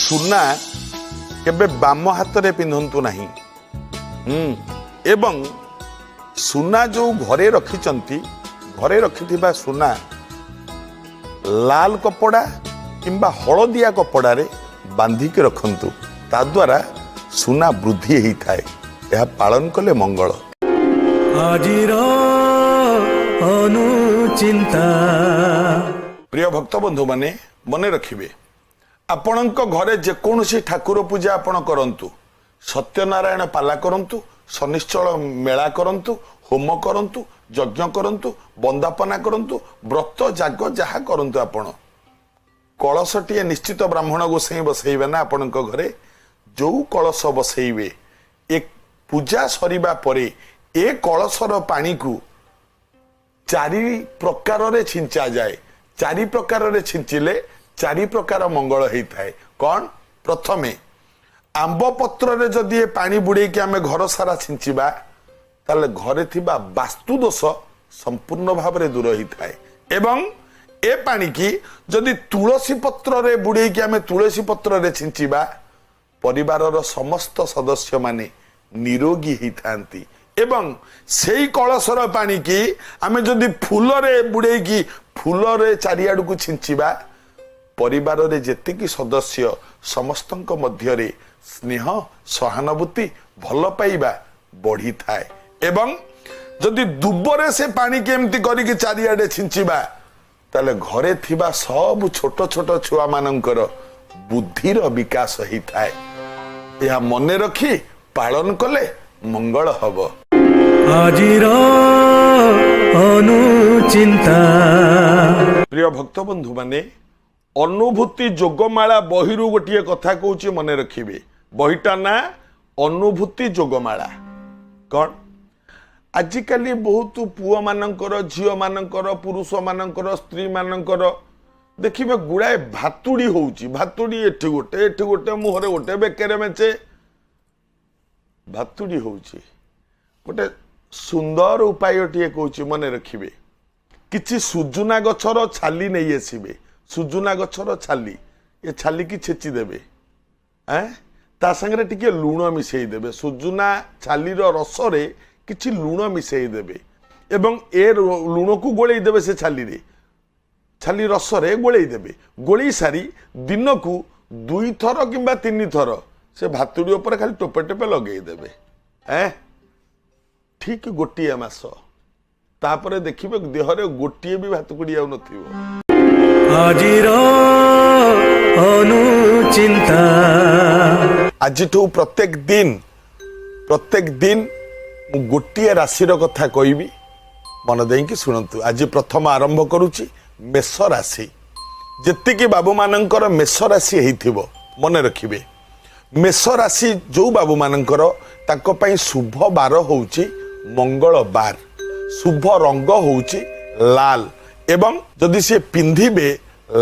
ସୁନା କେବେ ବାମ ହାତରେ ପିନ୍ଧନ୍ତୁ ନାହିଁ। ଏବଂ ସୁନା ଯେଉଁ ଘରେ ରଖିଛନ୍ତି, ଘରେ ରଖିଥିବା ସୁନା ଲାଲ କପଡ଼ା କିମ୍ବା ହଳଦିଆ କପଡ଼ାରେ ବାନ୍ଧିକି ରଖନ୍ତୁ, ତାଦ୍ୱାରା ସୁନା ବୃଦ୍ଧି ହେଇଥାଏ। ଏହା ପାଳନ କଲେ ମଙ୍ଗଳ। ଆଜିର ଅନୁଚିନ୍ତା। ପ୍ରିୟ ଭକ୍ତ ବନ୍ଧୁମାନେ, ମନେ ରଖିବେ, ଆପଣଙ୍କ ଘରେ ଯେକୌଣସି ଠାକୁର ପୂଜା ଆପଣ କରନ୍ତୁ, ସତ୍ୟନାରାୟଣ ପାଲା କରନ୍ତୁ, ଶନିଶ୍ଚଳ ମେଳା କରନ୍ତୁ, ହୋମ କରନ୍ତୁ, ଯଜ୍ଞ କରନ୍ତୁ, ବନ୍ଦାପନା କରନ୍ତୁ, ବ୍ରତ ଯାଗ ଯାହା କରନ୍ତୁ, ଆପଣ କଳସଟିଏ ନିଶ୍ଚିତ ବ୍ରାହ୍ମଣ ଗୋସାଇଁ ବସେଇବେ ନା ଆପଣଙ୍କ ଘରେ। ଯୋଉ କଳସ ବସେଇବେ, ଏ ପୂଜା ସରିବା ପରେ ଏ କଳସର ପାଣିକୁ ଚାରି ପ୍ରକାରରେ ଛିଞ୍ଚାଯାଏ। ଚାରି ପ୍ରକାରରେ ଛିଞ୍ଚିଲେ ଚାରି ପ୍ରକାର ମଙ୍ଗଳ ହେଇଥାଏ। କଣ? ପ୍ରଥମେ ଆମ୍ବ ପତ୍ରରେ ଯଦି ଏ ପାଣି ବୁଡ଼େଇକି ଆମେ ଘର ସାରା ଛିଞ୍ଚିବା, ତାହେଲେ ଘରେ ଥିବା ବାସ୍ତୁ ଦୋଷ ସମ୍ପୂର୍ଣ୍ଣ ଭାବରେ ଦୂର ହେଇଥାଏ। ଏବଂ ଏ ପାଣିକି ଯଦି ତୁଳସୀ ପତ୍ରରେ ବୁଡ଼େଇକି ଆମେ ତୁଳସୀ ପତ୍ରରେ ଛିଞ୍ଚିବା, ପରିବାରର ସମସ୍ତ ସଦସ୍ୟମାନେ ନିରୋଗୀ ହେଇଥାନ୍ତି। ଏବଂ ସେଇ କଳସର ପାଣିକି ଆମେ ଯଦି ଫୁଲରେ ବୁଡ଼େଇକି ଫୁଲରେ ଚାରିଆଡ଼କୁ ଛିଞ୍ଚିବା, ପରିବାରରେ ଯେତିକି ସଦସ୍ୟ ସମସ୍ତଙ୍କ ମଧ୍ୟରେ ସ୍ନେହ, ସହାନୁଭୂତି, ଭଲ ପାଇବା ବଢ଼ିଥାଏ। ଏବଂ ଯଦି ଦୁବରେ ସେ ପାଣିକି ଏମିତି କରିକି ଚାରିଆଡ଼େ ଛିଞ୍ଚିବା, ତାହେଲେ ଘରେ ଥିବା ସବୁ ଛୋଟ ଛୋଟ ଛୁଆମାନଙ୍କର ବୁଦ୍ଧିର ବିକାଶ ହେଇଥାଏ। ଏହା ମନେ ରଖି ପାଳନ କଲେ ମଙ୍ଗଳ ହବ। ଆଜିର ଅନୁଚିନ୍ତା। ପ୍ରିୟ ଭକ୍ତ ବନ୍ଧୁମାନେ, ଅନୁଭୂତି ଯୋଗମାଳା ବହିରୁ ଗୋଟିଏ କଥା କହୁଛି, ମନେ ରଖିବେ। ବହିଟା ନା ଅନୁଭୂତି ଯୋଗମାଳା। କଣ ଆଜିକାଲି ବହୁତ ପୁଅମାନଙ୍କର, ଝିଅମାନଙ୍କର, ପୁରୁଷମାନଙ୍କର, ସ୍ତ୍ରୀମାନଙ୍କର ଦେଖିବେ ଗୁଡ଼ାଏ ଭାତୁଡ଼ି ହଉଛି। ଭାତୁଡ଼ି ଏଠି ଗୋଟେ, ଏଠି ଗୋଟେ, ମୁହଁରେ ଗୋଟେ, ବେକରେ ମେଞ୍ଚେ ଭାତୁଡ଼ି ହଉଛି। ଗୋଟେ ସୁନ୍ଦର ଉପାୟଟିଏ କହୁଛି, ମନେ ରଖିବେ। କିଛି ସୁଜୁନା ଗଛର ଛାଲି ନେଇ ଆସିବେ। ସୁଜୁନା ଗଛର ଛାଲି, ଏ ଛାଲିକି ଛେଚି ଦେବେ, ତା ସାଙ୍ଗରେ ଟିକେ ଲୁଣ ମିଶେଇ ଦେବେ। ସୁଜୁନା ଛାଲିର ରସରେ କିଛି ଲୁଣ ମିଶେଇ ଦେବେ ଏବଂ ଏ ଲୁଣକୁ ଗୋଳେଇ ଦେବେ, ସେ ଛାଲିରେ, ଛାଲି ରସରେ ଗୋଳେଇ ଦେବେ। ଗୋଳେଇ ସାରି ଦିନକୁ 2 ଥର କିମ୍ବା 3 ଥର ସେ ଭାତୁଡ଼ି ଉପରେ ଖାଲି ଟୋପେ ଟୋପେ ଲଗେଇ ଦେବେ। ଠିକ ଗୋଟିଏ ମାସ, ତାପରେ ଦେଖିବେ ଦେହରେ ଗୋଟିଏ ବି ଭାତୁକୁଡ଼ି ଆଉ ନଥିବ। ଆଜିର ଅନୁଚିନ୍ତା। ଆଜିଠୁ ପ୍ରତ୍ୟେକ ଦିନ ମୁଁ ଗୋଟିଏ ରାଶିର କଥା କହିବି, ମନ ଦେଇକି ଶୁଣନ୍ତୁ। ଆଜି ପ୍ରଥମ ଆରମ୍ଭ କରୁଛି ମେଷ ରାଶି। ଯେତିକି ବାବୁମାନଙ୍କର ମେଷ ରାଶି ହେଇଥିବ, ମନେ ରଖିବେ, ମେଷ ରାଶି ଯୋଉ ବାବୁମାନଙ୍କର, ତାଙ୍କ ପାଇଁ ଶୁଭ ବାର ହେଉଛି ମଙ୍ଗଳବାର, ଶୁଭ ରଙ୍ଗ ହେଉଛି ଲାଲ ଏବଂ ଯଦି ସେ ପିନ୍ଧିବେ,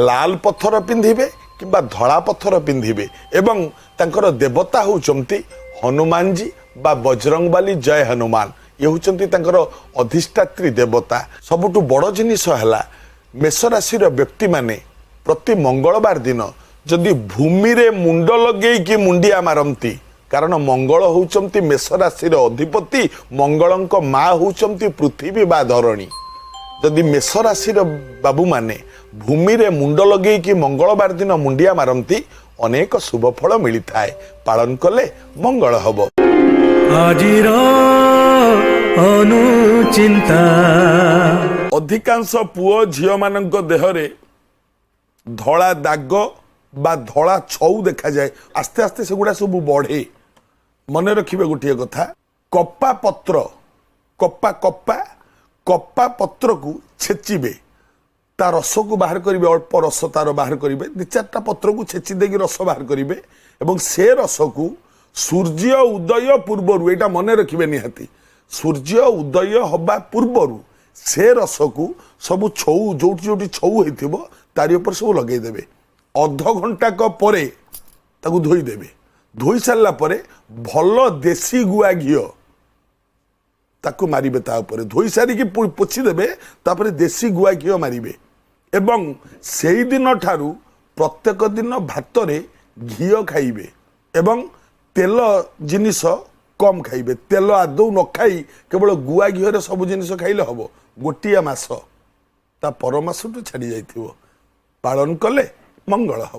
ଲାଲ ପଥର ପିନ୍ଧିବେ କିମ୍ବା ଧଳା ପଥର ପିନ୍ଧିବେ ଏବଂ ତାଙ୍କର ଦେବତା ହେଉଛନ୍ତି ହନୁମାନଜୀ ବା ବଜରଙ୍ଗବାଲି, ଜୟ ହନୁମାନ। ଇଏ ହେଉଛନ୍ତି ତାଙ୍କର ଅଧିଷ୍ଠାତ୍ରୀ ଦେବତା। ସବୁଠୁ ବଡ଼ ଜିନିଷ ହେଲା, ମେଷ ରାଶିର ବ୍ୟକ୍ତିମାନେ ପ୍ରତି ମଙ୍ଗଳବାର ଦିନ ଯଦି ଭୂମିରେ ମୁଣ୍ଡ ଲଗେଇକି ମୁଣ୍ଡିଆ ମାରନ୍ତି, କାରଣ ମଙ୍ଗଳ ହେଉଛନ୍ତି ମେଷ ରାଶିର ଅଧିପତି, ମଙ୍ଗଳଙ୍କ ମା ହେଉଛନ୍ତି ପୃଥିବୀ ବା ଧରଣୀ। ଯଦି ମେଷ ରାଶିର ବାବୁମାନେ ଭୂମିରେ ମୁଣ୍ଡ ଲଗେଇକି ମଙ୍ଗଳବାର ଦିନ ମୁଣ୍ଡିଆ ମାରନ୍ତି, ଅନେକ ଶୁଭ ଫଳ ମିଳିଥାଏ। ପାଳନ କଲେ ମଙ୍ଗଳ ହବ। ଆଜିର ଅନୁଚିନ୍ତା। ଅଧିକାଂଶ ପୁଅ ଝିଅମାନଙ୍କ ଦେହରେ ଧଳା ଦାଗ ବା ଧଳା ଛଉ ଦେଖାଯାଏ। ଆସ୍ତେ ଆସ୍ତେ ସେଗୁଡ଼ା ସବୁ ବଢ଼େ। ମନେ ରଖିବେ ଗୋଟିଏ କଥା, କପା ପତ୍ର, କପା କପା କପା ପତ୍ରକୁ ଛେଚିବେ, ତା ରସକୁ ବାହାର କରିବେ, ଅଳ୍ପ ରସ ତାର ବାହାର କରିବେ। ଦି ଚାରିଟା ପତ୍ରକୁ ଛେଚି ଦେଇକି ରସ ବାହାର କରିବେ ଏବଂ ସେ ରସକୁ ସୂର୍ଯ୍ୟ ଉଦୟ ପୂର୍ବରୁ, ଏଇଟା ମନେ ରଖିବେ ନିହାତି, ସୂର୍ଯ୍ୟ ଉଦୟ ହେବା ପୂର୍ବରୁ ସେ ରସକୁ ସବୁ ଛଉ, ଯୋଉଠି ଯୋଉଠି ଛଉ ହେଇଥିବ, ତାରି ଉପରେ ସବୁ ଲଗେଇଦେବେ। ଅଧଘଣ୍ଟାକ ପରେ ତାକୁ ଧୋଇଦେବେ। ଧୋଇ ସାରିଲା ପରେ ଭଲ ଦେଶୀ ଗୁଆ ଘିଅ ତାକୁ ମାରିବେ ତା ଉପରେ। ଧୋଇ ସାରିକି ପୋଛିଦେବେ, ତାପରେ ଦେଶୀ ଗୁଆ ଘିଅ ମାରିବେ ଏବଂ ସେଇଦିନ ଠାରୁ ପ୍ରତ୍ୟେକ ଦିନ ଭାତରେ ଘିଅ ଖାଇବେ ଏବଂ ତେଲ ଜିନିଷ କମ୍ ଖାଇବେ। ତେଲ ଆଦୌ ନ ଖାଇ କେବଳ ଗୁଆ ଘିଅରେ ସବୁ ଜିନିଷ ଖାଇଲେ ହେବ। ଗୋଟିଏ ମାସ, ତା ପର ମାସଠୁ ଛାଡ଼ି ଯାଇଥିବ। ପାଳନ କଲେ ମଙ୍ଗଳ ହେବ।